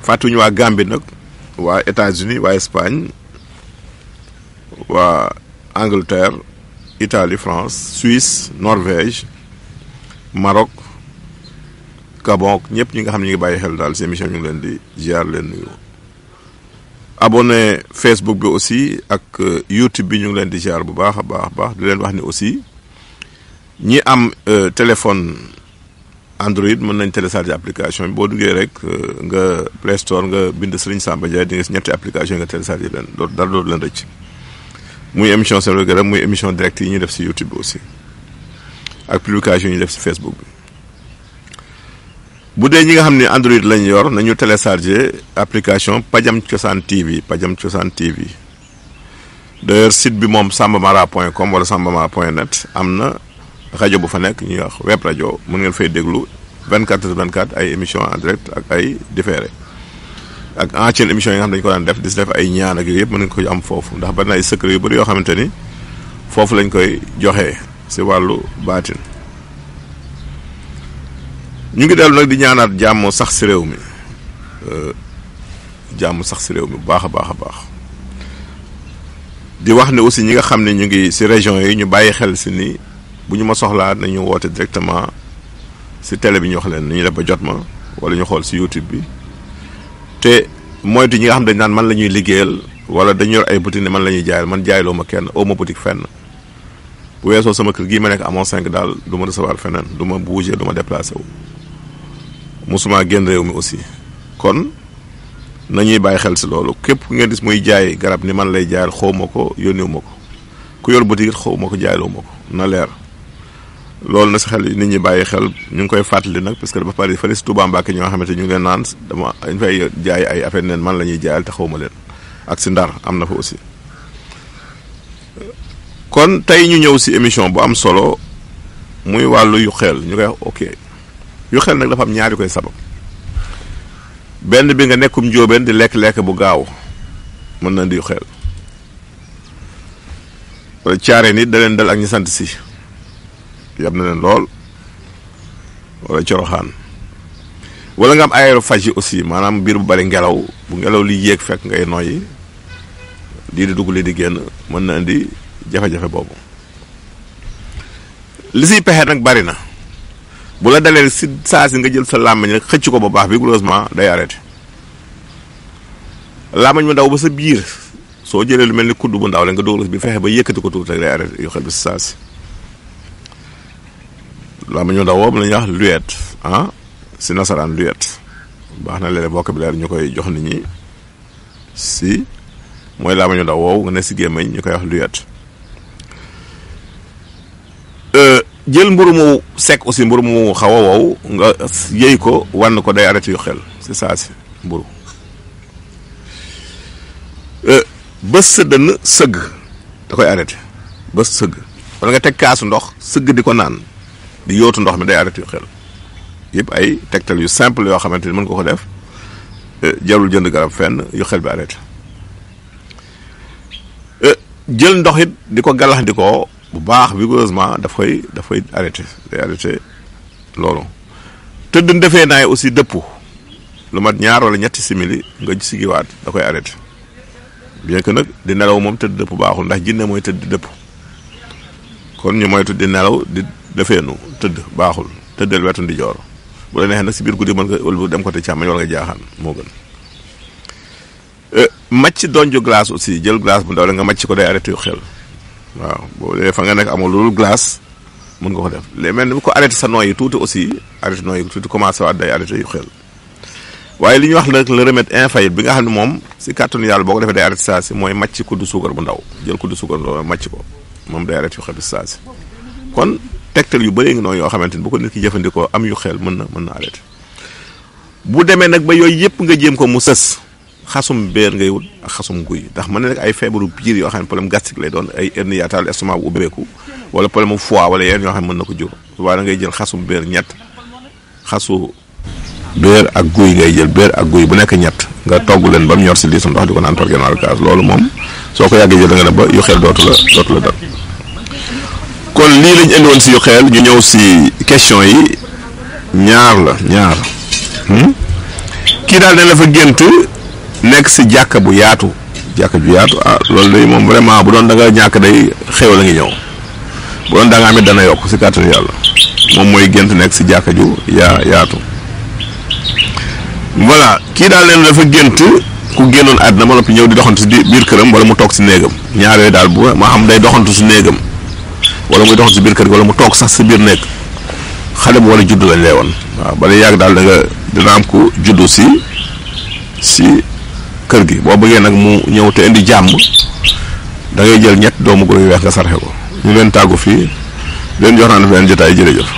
fàttuñu waa Gambie nag waa États-Unis waa Espagne waa Angleterre Italie France Suisse Norvège Maroc Gabon ñëpp ñi nga xam ne ñu ngi bàyyi xel daal si émission ñu ngi leen di ziar leen nuyu. abonné Facebook bi aussi ak YouTube bi ñu ngi leen di ziar bu baax a baax di leen wax ni aussi ñi am téléphone Android mën nañ télécharger application bi boo duggee rek nga Play Store nga bind Serigne Samba Ndiaye di nga si ñetti application nga télécharger leen dara dootu leen rëcc muy émission Selu Garab muy émission direct yi ñuy def si YouTube bi aussi ak publication yi ñu def si Facebook bi. bu dee ñi nga xam ne Android lañ yor nañu télécharger application Pajam Cosaan TV d'ailleurs site bi moom sambamara.com wala sambamara.net am na rajo bu fa nekk ñuy wax web rajo mën ngeen fay déglu 24h24 ay émission en direct ak ay différé ak ancienne émission yi nga xam dañu ko daan def di si def ay ñaan ak yooyu yëpp mën ngeen ko am foofu ndax bari na ay secret yu bëri yoo xamante ni foofu lañ koy joxee si wàllu baatin. ñu ngi dellu nag di ñaanaat jàmm sax si réew mi bu baax a baax di wax ne aussi ñi nga xam ne ñu ngi si région yi ñu bàyyi xel si ni bu ñu ma soxlaa nañu woote directement si télé bi ñu wax leen ni ñu def ba jot ma wala ñu xool si YouTube bi te moytu ñi nga xam dañ naan man la ñuy liggéeyal wala dañu yor ay boutique ne man la ñuy jaayal man jaayloo ma kenn aw ma boutique fenn bu weesoo sama kër gii ma nekk amoon 5 daal du ma recevoir feneen du ma bouger du ma déplacé wu musuma génn réew mi aussi kon nañuy bàyyi xel si loolu képp ku ngeen gis muy jaay garab ni man lay jaayal xaw ma ko yónniwu ma ko ku yor boutique it xaw ma ko jaayloo ma ko na leer loolu na si xel nit ñi bàyyi xel ñu ngi koy fàttali nag parce que dafa pare fële si Touba Mbacké ñoo xamante ñu ngi leen naan dañ fay jaay ay affaire neen man la ñuy jaayal te xaw ma leen ak si Ndar am na fa aussi. kon tey ñu ñëw si émission bu am solo muy wàllu yuxeel ñu koy wax ok yuxeel nag dafa am ñaari koy sabab benn bi nga nekkum njóobeen di lekk-lekk bu gaaw mën na di yuxeel wala caare nit da leen dal ak ñi sant si yab na leen lool wala coroxaan wala nga am aérophage aussi maanaam biir bu bari ngelaw bu ngelaw li yéeg fekk ngay noyyi lii di dugg lii di génn mën na indi jafe-jafe boobu li siy pexe nag bari na bu la dalee si saa si nga jël sa làmmiñ rek xëcc ko ba baax vigoureusement day arrêté làmmiñ mu ndaw ba sa biir soo jëlee lu mel ni kudd bu ndaw la nga dóor bi fexe ba yëkkati ko tuuti rek day arrêté yoo xel bi si saa si làmmiñ mu ndaw boobu la ñuy wax luette si nasaraan luette baax na léeg-léeg vocabulaire ñu koy jox nit ñi si mooy làmmiñ mu ndaw woowu nga ne si gémmiñ ñu koy wax luette. jël mburu mu sec aussi mburu mu xaw a wow nga yëy ko wan ko day arrêté yu xel c'est ça si mburu bës sa dënn sëgg da koy arrêté bës sëgg wala nga teg kaasu ndox sëgg di ko naan di yóotu ndox mi day arrêté yu xel yëpp ay tegtal yu simple yoo xamante ni mën nga ko def jarul jënd garab fenn yu xel bi arrêté jël ndox it di ko galax di ko bu baax vigoureusement dafay arrêté day arrêté loolu tëdd defee naay aussi dëpp lu mat ñaar wala ñetti simili nga sigiwaat da koy arrêté bien que nag di nelaw moom tëdd dëpp baaxul ndax jinne mooy tëdd dëpp kon ñu moytu di nelaw di defeenu tëdd baaxul tëddal wetu ndi joor bu la neexee nag si biir guddi mën nga ëlbu dem côté càmmoñ wala nga jaaxaan moo gën macc donju glace aussi jël glace bu ndaw la nga macc ko day arrêté yu xel waaw boo dee fa nga nekk amul loolu glace mën nga ko def léegi mel ni ko arrêté sa nooyi tuuti aussi arrêté nooyi tuuti commencé waat day arrêté yu xel waaye li ñuy wax nag le remède infaillible bi nga xam ne moom si kàttanu yàlla boo ko defee day arrêté saa si mooy macc kuddu suukar bu ndaw jël kuddu suukar bu ndaw macc ko moom day arrêté yu xel bi saa si kon tegtal yu bëri ngi noonu yoo xamante ni bu ko nit ki jëfandikoo am yu xel mën na arrêté bu demee nag ba yooyu yëpp nga jéem ko mu sës xasum beer ngay wut ak xasum guy ndax mën na nekk ay feebaru biir yoo xam ne problème gastrique lay doon ay hernie hiatale estomac bu ubbeeku wala problème foie wala yeneen yoo xam ne mën na ko jur waaye da ngay jël xasum beer ñett xasu beer ak guy ngay jël beer ak guy bu nekk ñett nga togg leen ba mu ñor si lii sa ndox di ko naan par genn wàllu kaas loolu moom soo ko yàggee jël da nga dem ba yu xel dootu la dal kon lii lañ indi woon si yu xel ñu ñëw si question yi ñaar kii daal ne la fa gént nekk si jàkka bu yaatu jàkka ju yaatu loolu day moom vraiment bu doon da nga ñàkk day xew la ngi ñëw bu doon da nga amit dana yokk si kàttanu yàlla moom mooy gént nekk si jàkka ju yaatu. voilà kii daal ne la dafa gént ku génnoon àddina ma noppi ñëw di doxantu si biir këram wala mu toog si néegam ñaar yooyu daal bu ma xam day doxantu si néegam wala muy doxantu si biir kër gi wala mu toog sax si biir néeg xale bu war a judd lañ lay woon waaw bala yàgg daal dina am ku juddu si kër gi boo bëggee nag mu ñëw te indi jàmm da ngay jël ñett doomu góor yu weex nga sarxe ko ñu leen tàggu fii leen jox naa ne leen jotaay jërëjëf.